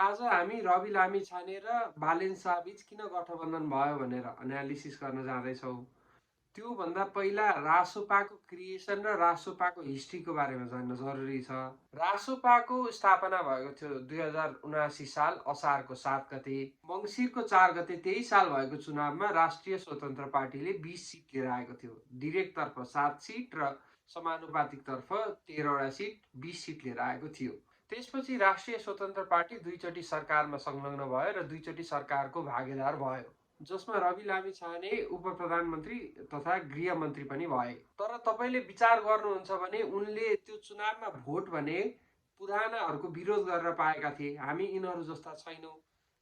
आज हामी रवि लामिछाने र बालेन शाहबीच किन गठबन्धन भयो भनेर एनालिसिस गर्न जाँदैछौँ। त्योभन्दा पहिला रासोपाको क्रिएसन र रासोपाको हिस्ट्रीको बारेमा जान्न जरुरी छ। रासोपाको स्थापना भएको थियो 2079 साल असारको 7 गते। मङ्सिरको 4 गते त्यही साल भएको चुनावमा राष्ट्रिय स्वतन्त्र पार्टीले 20 सिट लिएर आएको थियो। डिरेक्टतर्फ 7 सिट र समानुपातिकतर्फ 13वटा सिट, 20 सिट लिएर आएको थियो। त्यसपछि राष्ट्रिय स्वतन्त्र पार्टी दुईचोटि सरकारमा संलग्न भयो र दुईचोटि सरकारको भागीदार भयो, जसमा रवि लामिछाने उप प्रधानमन्त्री तथा गृहमन्त्री पनि भए। तर तपाईँले विचार गर्नुहुन्छ भने उनले त्यो चुनावमा भोट भने पुरानाहरूको विरोध गरेर पाएका थिए। हामी यिनीहरू जस्ता छैनौँ,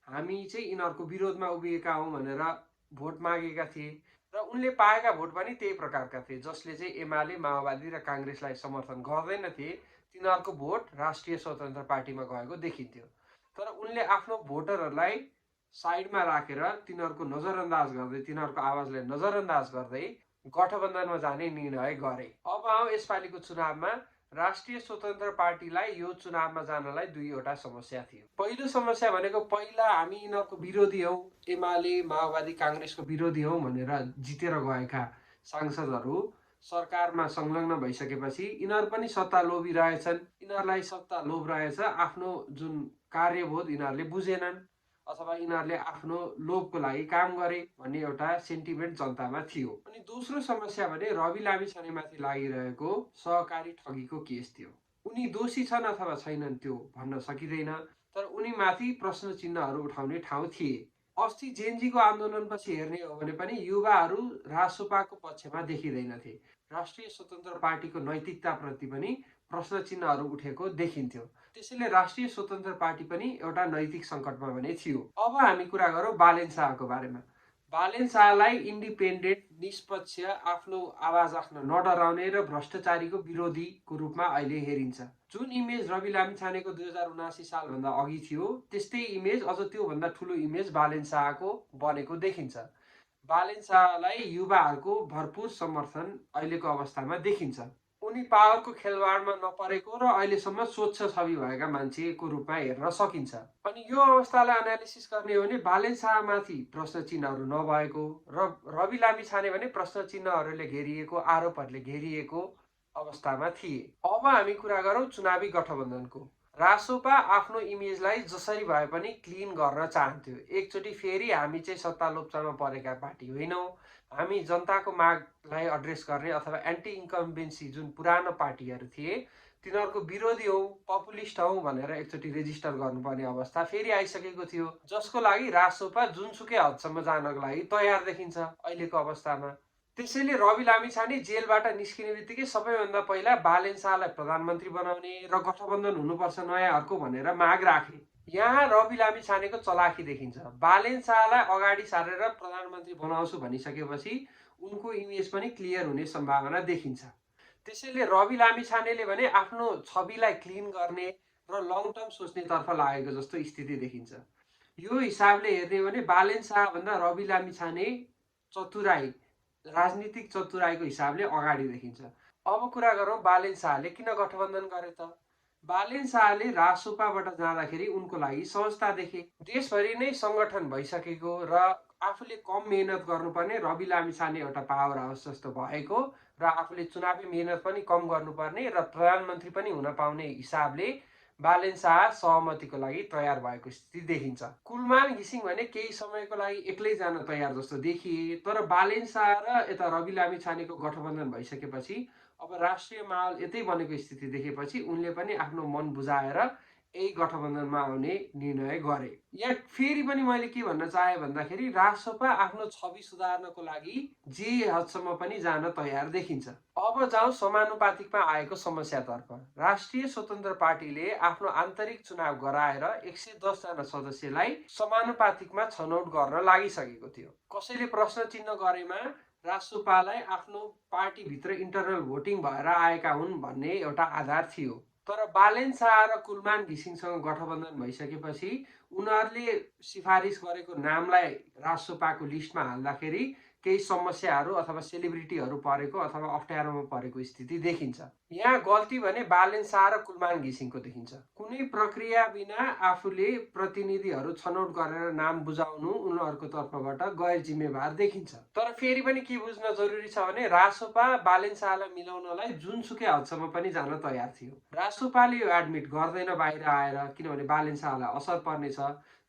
हामी चाहिँ यिनीहरूको विरोधमा उभिएका हौँ भनेर भोट मागेका थिए र उनले पाएका भोट पनि त्यही प्रकारका थिए, जसले चाहिँ एमाले, माओवादी र काङ्ग्रेसलाई समर्थन गर्दैनथे। तिनीहरूको भोट राष्ट्रिय स्वतन्त्र पार्टीमा गएको देखिन्थ्यो। तर उनले आफ्नो भोटरहरूलाई साइडमा राखेर तिनीहरूको नजरअन्दाज गर्दै, तिनीहरूको आवाजलाई नजरअन्दाज गर्दै गठबन्धनमा जाने निर्णय गरे। अब आउँ यसपालिको चुनावमा। राष्ट्रिय स्वतन्त्र पार्टीलाई यो चुनावमा जानलाई दुईवटा समस्या थियो। पहिलो समस्या भनेको पहिला हामी यिनीहरूको विरोधी हौँ, एमाले, माओवादी, काङ्ग्रेसको विरोधी हौँ भनेर जितेर गएका सांसदहरू सरकारमा संलग्न भइसकेपछि यिनीहरू पनि सत्ता लोभी रहेछन्। यिनीहरूलाई सत्ता लोभ रहेछ, आफ्नो जुन कार्यबोध यिनीहरूले बुझेनन् अथवा यिनीहरूले आफ्नो लोभको लागि काम गरे भन्ने एउटा सेन्टिमेन्ट जनतामा थियो। अनि दोस्रो समस्या भने रवि लामिछानेमाथि लागिरहेको सहकारी ठगीको केस थियो। उनी दोषी छन् अथवा छैनन् त्यो भन्न सकिँदैन, तर उनीमाथि प्रश्न चिन्हहरू उठाउने ठाउँ थिए। अस्ति जेनजीको आन्दोलनपछि हेर्ने हो भने पनि युवाहरू रासोपाको पक्षमा देखिँदैनथे। राष्ट्रिय स्वतन्त्र पार्टीको नैतिकताप्रति पनि प्रश्न चिन्हहरू उठेको देखिन्थ्यो। त्यसैले राष्ट्रिय स्वतन्त्र पार्टी पनि एउटा नैतिक सङ्कटमा भने थियो। अब हामी कुरा गरौँ बालेन शाहको बारेमा। बालेन शाहलाई इन्डिपेन्डेन्ट, निष्पक्ष, आफ्नो आवाज राख्न नडराउने र भ्रष्टाचारीको विरोधीको रूपमा अहिले हेरिन्छ। जुन इमेज रवि लामिछानेको 2079 सालभन्दा अघि थियो, त्यस्तै इमेज, अझ त्योभन्दा ठुलो इमेज बालेन शाहको बनेको देखिन्छ। बालेन शाहलाई युवाहरूको भरपुर समर्थन अहिलेको अवस्थामा देखिन्छ। उनी पावरको खेलवाडमा नपरेको र अहिलेसम्म स्वच्छ छवि भएका मान्छेको रूपमा हेर्न सकिन्छ। अनि यो अवस्थालाई एनालिसिस गर्ने हो भने बालेन शाहमाथि प्रश्न चिन्हहरू नभएको र रवि लामिछाने भने प्रश्न चिन्हहरूले घेरिएको, आरोपहरूले घेरिएको अवस्थामा थिए। अब हामी कुरा गरौँ चुनावी गठबन्धनको। रासोपा आफ्नो इमेजलाई जसरी भए पनि क्लिन गर्न चाहन्थ्यो। एकचोटि फेरि हामी चाहिँ सत्ता लोप्चामा परेका पार्टी होइनौँ, हामी जनताको मागलाई एड्रेस गर्ने अथवा एन्टी इन्कम्बेन्सी जुन पुरानो पार्टीहरू थिए तिनीहरूको विरोधी हौँ, पपुलिस्ट हौँ भनेर एकचोटि रेजिस्टर गर्नुपर्ने अवस्था फेरि आइसकेको थियो, जसको लागि रासोपा जुनसुकै हदसम्म जानको लागि तयार देखिन्छ अहिलेको अवस्थामा। त्यसैले रवि लामिछाने जेलबाट निस्किने बित्तिकै सबैभन्दा पहिला बालेन शाहलाई प्रधानमन्त्री बनाउने र गठबन्धन हुनुपर्छ नयाँहरूको भनेर माग राखे। यहाँ रवि लामिछानेको चलाखी देखिन्छ। बालेन शाहलाई अगाडि सारेर प्रधानमन्त्री बनाउँछु भनिसकेपछि उनको इमेज पनि क्लियर हुने सम्भावना देखिन्छ। त्यसैले रवि लामिछानेले भने आफ्नो छविलाई क्लिन गर्ने र लङ टर्म सोच्नेतर्फ लागेको जस्तो स्थिति देखिन्छ। यो हिसाबले हेर्ने हो भने बालेन शाहभन्दा रवि लामिछाने चतुराई, राजनीतिक चतुराईको हिसाबले अगाडि देखिन्छ। अब कुरा गरौँ बालेन शाहले किन गठबन्धन गरे त। बालेन शाहले रासोपाबाट जाँदाखेरि उनको लागि सहजता देखे। देशभरि नै सङ्गठन भइसकेको र आफूले कम मेहनत गर्नुपर्ने, रवि लामिछाने एउटा पावर हाउस जस्तो भएको र आफूले चुनावी मेहनत पनि कम गर्नुपर्ने र प्रधानमन्त्री पनि हुन पाउने हिसाबले बालेन शाह सहमतिको लागि तयार भएको स्थिति देखिन्छ। कुलमान घिसिङ भने केही समयको लागि एक्लै जान तयार जस्तो देखिए, तर बालेन शाह र यता रवि लामिछानेको गठबन्धन भइसकेपछि अब राष्ट्रिय माहौल यतै बनेको स्थिति देखेपछि उनले पनि आफ्नो मन बुझाएर यही गठबन्धनमा आउने निर्णय गरे। यहाँ फेरि पनि मैले के भन्न चाहे भन्दाखेरि रासोपा आफ्नो छवि सुधार्नको लागि जे हदसम्म पनि जान तयार देखिन्छ। अब जाउँ समानुपातिकमा आएको समस्यातर्फ। राष्ट्रिय स्वतन्त्र पार्टीले आफ्नो आन्तरिक चुनाव गराएर 110 जना सदस्यलाई समानुपातिकमा छनौट गर्न लागिसकेको थियो। कसैले प्रश्न चिन्ह गरेमा रासोपालाई आफ्नो पार्टीभित्र इन्टरनल भोटिङ भएर आएका हुन् भन्ने एउटा आधार थियो। तर बालेन शाह र कुलमान घिसिङसँग गठबन्धन भइसकेपछि उनीहरूले सिफारिस गरेको नामलाई रासोपाको लिस्टमा हाल्दाखेरि केही समस्याहरू अथवा सेलिब्रिटीहरू परेको अथवा अप्ठ्यारोमा परेको स्थिति देखिन्छ। यहाँ गल्ती भने बालेन शाह र कुलमान घिसिङको देखिन्छ। कुनै प्रक्रिया बिना आफूले प्रतिनिधिहरू छनौट गरेर नाम बुझाउनु उनीहरूको तर्फबाट गैर जिम्मेवार देखिन्छ। तर फेरि पनि के बुझ्न जरुरी छ भने रासोपा बालेन शाहलाई मिलाउनलाई जुनसुकै हदसम्म पनि जान तयार थियो। रासोपाले यो एडमिट गर्दैन बाहिर आएर, किनभने बालेन शाहलाई असर पर्नेछ।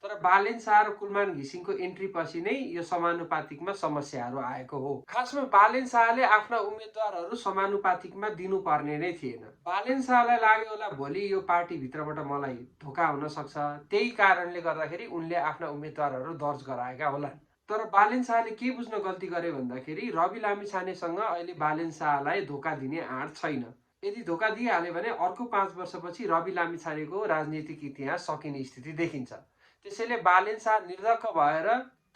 तर बालेन शाह र कुलमान घिसिङको एन्ट्री पछि नै यो समानुपातिकमा समस्याहरू आएको हो। खासमा बालेन शाहले आफ्ना उम्मेद्वारहरू समानुपातिकमा दिनुपर्ने नै थिएन। बालेन शाहलाई लाग्यो होला भोलि यो पार्टीभित्रबाट मलाई धोका हुन सक्छ, त्यही कारणले गर्दाखेरि उनले आफ्ना उम्मेद्वारहरू दर्ज गराएका होलान्। तर बालेन शाहले के बुझ्न गल्ती गरे भन्दाखेरि रवि लामिछानेसँग अहिले बालेन शाहलाई धोका दिने आँट छैन। यदि धोका दिइहाल्यो भने अर्को 5 वर्षपछि रवि लामिछानेको राजनीतिक इतिहास सकिने स्थिति देखिन्छ। त्यसैले बालेन शाह निर्धक्क भएर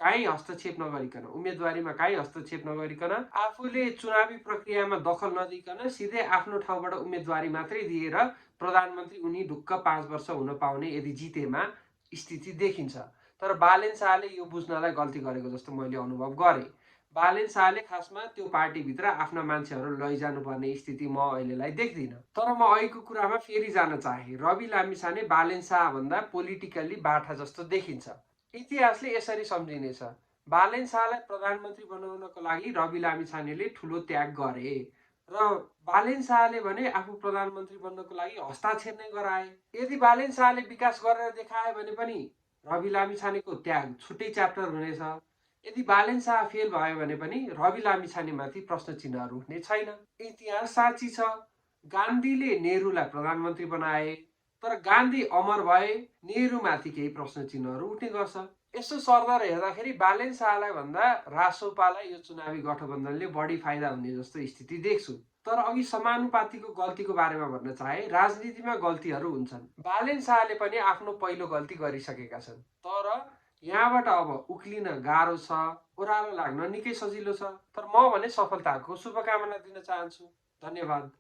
काहीँ हस्तक्षेप नगरिकन, उम्मेदवारीमा काहीँ हस्तक्षेप नगरिकन, आफूले चुनावी प्रक्रियामा दखल नदिकन सिधै आफ्नो ठाउँबाट उम्मेदवारी मात्रै दिएर प्रधानमन्त्री उनी ढुक्क 5 वर्ष हुन पाउने यदि जितेमा स्थिति देखिन्छ। तर बालेन शाहले यो बुझ्नलाई गल्ती गरेको जस्तो मैले अनुभव गरेँ। बालेन शाहले खासमा त्यो पार्टीभित्र आफ्ना मान्छेहरू लैजानुपर्ने स्थिति म अहिलेलाई देख्दिनँ। तर म अहिलेको कुरामा फेरि जान चाहे। रवि लामिछाने बालेन शाह भन्दा पोलिटिकल्ली बाठा जस्तो देखिन्छ। इतिहासले यसरी सम्झिनेछ। बालेन शाहलाई प्रधानमन्त्री बनाउनको लागि रवि लामिछानेले ठुलो त्याग गरे र बालेन शाहले भने आफू प्रधानमन्त्री बन्नको लागि हस्ताक्षर नै गराए। यदि बालेन शाहले विकास गरेर देखाए भने पनि रवि लामिछानेको त्याग छुट्टै च्याप्टर हुनेछ। यदि बालेन शाह फेल भयो भने पनि रवि लामिछानेमाथि प्रश्न चिन्हहरू उठ्ने छैन। इतिहास साक्षी छ। गान्धीले नेहरूलाई प्रधानमन्त्री बनाए, तर गान्धी अमर भए, नेहरूमाथि केही प्रश्न चिन्हहरू उठ्ने गर्छ। यसो सरदर हेर्दाखेरि बालेन शाहलाई भन्दा रासोपालाई यो चुनावी गठबन्धनले बढी फाइदा हुने जस्तो स्थिति देख्छु। तर अघि समानुपातिको गल्तीको बारेमा भन्न चाहे, राजनीतिमा गल्तीहरू हुन्छन्। बालेन शाहले पनि आफ्नो पहिलो गल्ती गरिसकेका छन्। तर यहाँबाट अब उक्लिन गाह्रो छ, ओह्रालो लाग्न निकै सजिलो छ। तर म भने सफलताको शुभकामना दिन चाहन्छु। धन्यवाद।